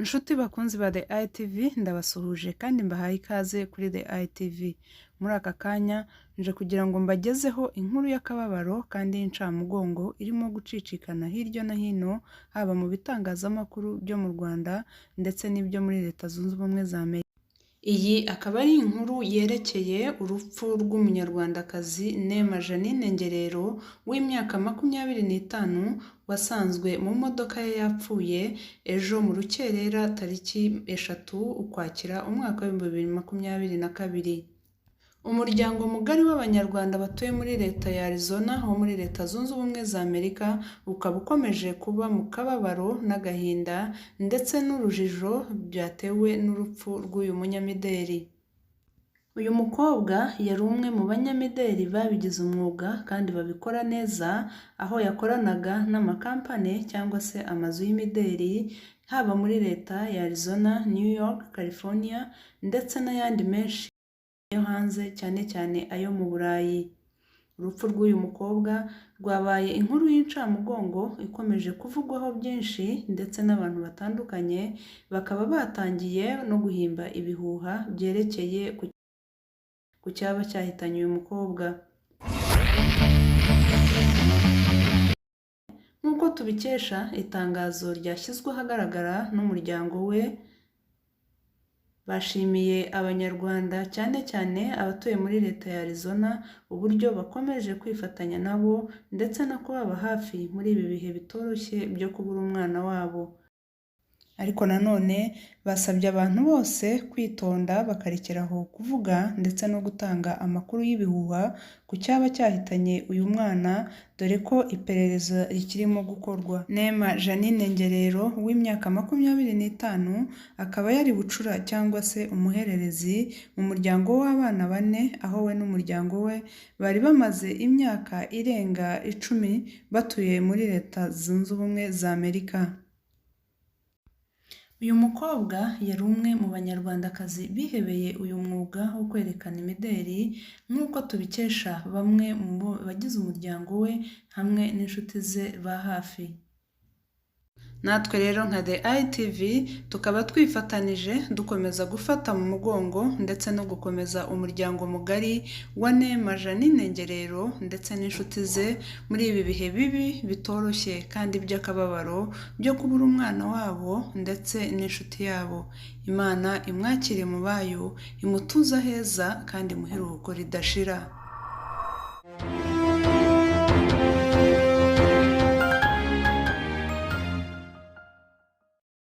Nshuti bakunzi ba The ITV, ndabasuhuje kandi mbahaye ikaze kuri The ITV. Muri aka kanya nje kugira ngo mbagezeho inkuru y'akababaro kandi y'incamugongo irimo gucicikana hirya no hino, haba mu bitangazamakuru byo mu Rwanda ndetse n'ibyo muri Leta Zunze Ubumwe za Amerika. Iyi akaba ari inkuru yerekeye urupfu rw'Umunyarwandakazi Neema Jeannine Ngerero w'imyaka 25 wasanzwe mu modoka ye yapfuye ejo mu rukerera tariki 3 Ukwakira umwaka wa 2022. Umuryango mugari w'Abanyarwanda batuye muri Leta ya Arizona ho muri Leta Zunze Ubumwe za Amerika ukaba ukomeje kuba mu kababaro n'agahinda ndetse n'urujijo byatewe n'urupfu rw'uyu munyamideli. Uyu mukobwa yari umwe mu banyamideli babigize umwuga kandi babikora neza, aho yakoranaga n'amakampani cyangwa se amazu y'imideli haba muri Leta ya Arizona, New York, California ndetse n'ayandi menshi yo hanze cyane cyane ayo mu Burayi. Urupfu rw'uyu mukobwa rwabaye inkuru y'incamugongo ikomeje kuvugwaho byinshi ndetse n'abantu batandukanye bakaba batangiye no guhimba ibihuha byerekeye ku cyaba cyahitanye uyu mukobwa. Nk'uko tubikesha itangazo ryashyizwe ahagaragara n'umuryango we, bashimiye Abanyarwanda cyane cyane abatuye muri Leta ya Arizona uburyo bakomeje kwifatanya nabo ndetse no kubaba hafi muri ibi bihe bitoroshye byo kubura umwana wabo. Ariko nanone basabye abantu bose kwitonda bakarekeraho kuvuga ndetse no gutanga amakuru y'ibihuha ku cyaba cyahitanye uyu mwana, dore ko iperereza rikirimo gukorwa. Neema Jeannine Ngerero w'imyaka 25 akaba yari bucura cyangwa se umuhererezi mu muryango w'abana bane, aho we n'umuryango we bari bamaze imyaka irenga 10 batuye muri Leta Zunze Ubumwe za Amerika. Uyu mukobwa yari umwe mu Banyarwandakazi bihebeye uyu mwuga wo kwerekana imideli, nk'uko tubikesha bamwe mu bagize umuryango we hamwe n'inshuti ze ba hafi. Natwe rero nka The ITV tukaba twifatanije dukomeza gufata mu mugongo ndetse no gukomeza umuryango mugari wa Neema Jeannine Ngerero ndetse n'inshuti ze muri ibi bihe bibi bitoroshye kandi by'akababaro byo kubura umwana wabo ndetse n'inshuti yabo. Imana imwakire mu bayo, imutuze aheza kandi imuhe iruhuko ridashira.